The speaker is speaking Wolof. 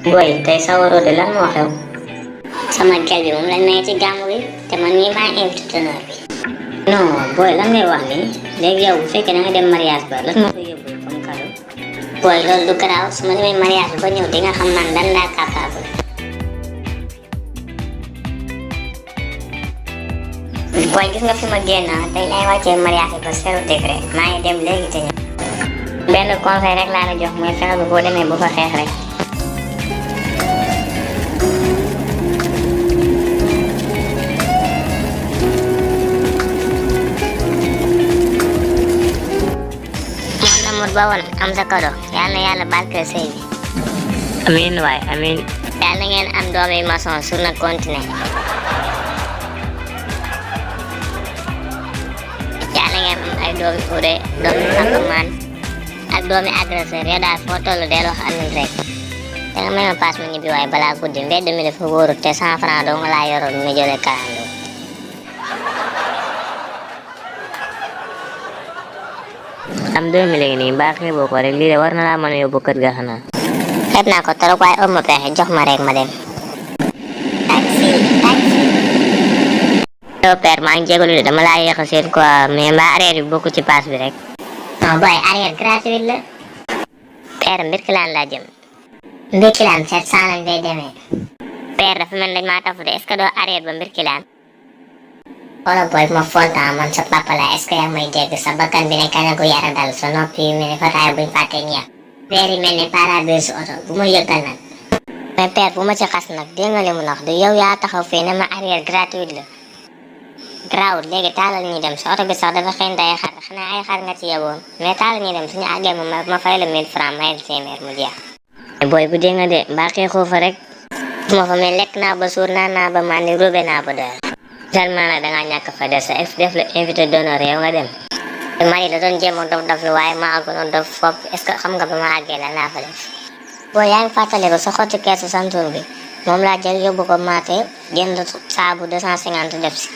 Boy tey sawaroo de lan moo xew. Sama gel bi moom lañ may ci gàmmu gi te man mii maa invité d'honneur bi. Non boy lan ngay wax nii léegi yow bu fekkee da nga dem mariage ba lan moo koy yóbbu comme cadeau. Boy loolu du garaaw su ma demee mariage ba ñëw di nga xam man dan laa capable. Boy gis nga fi ma génn tey lay wàccee mariage ba zéro degré maa ngi dem léegi te ñëw. benn conseil rek laa la jox mooy fexe ba boo demee bu fa xeex rek. ba woon am sa kado yal na yàlla barkeel sëy bi. amiin waay amiin. yal na ngeen am doomi maçon sur na continuer. yal na ngeen am ay doomi urée doomi sàkkamaan ak doomi agresseur yow daal foo toll del wax amiin rek. te nga may ma paas ma ñibbi waaye balaa guddi mbedd mi dafa wóorut te 100 francs doo nga laa yoroon mi jëlee kalandoo. am 2000 léegi nii mbaa xeeboo ko rek lii de war na laa mën a yóbbu kër ga xanaa. xeeb naa ko trop waaye ëpp ma pexe jox ma rek ma dem. taxi. yow père maa ngi jégalu de dama laa yéex a seen quoi mais mbaa arrière bi bokku ci paas bi rek. non boy arrière gratuit la. père Mbirkilaan laa jëm. Mbirkilaan 700 lañ fay demee. père dafa mel dañ maa tafu de est-ce que doo arrière ba Mbirkilaan. wala boy ma fonta man sa papa la est-ce que yaa may dégg sa bakkan bi ne kañ ko yara dal sa noppi yu mel ni fataay buñ fàttee ñeex. weer yi mel ni pare-brise oto bu ma yëgal nag. mais père bu ma ci xas nag dégg nga li mu wax du yow yaa taxaw fii ne ma arrière gratuite la. grawut léegi taalal ñuy dem sa oto bi sax dafa xëy day xar xanaa ay xar nga ci yeboon mais taalal ñuy dem suñu àggee ma fay la 1000 francs mayel téeméer mu jeex. boy bu dee nga de mbaa xeexoo fa rek. su ma fa mais lekk naa ba suur naan naa ba mandi robe naa ba doyal. tellement nag dangaa ñàkk fa def sa def la invité d'honneur yow nga dem. Marie da doon jéem a dof waaye maa gënoon dof fop est-ce que xam nga ba ma àggee lan laa fa def. boo yaa ngi fàttali ko sa xottu keesu santuur bi moom laa jël yóbbu ko maate jënd saabu 250 def si.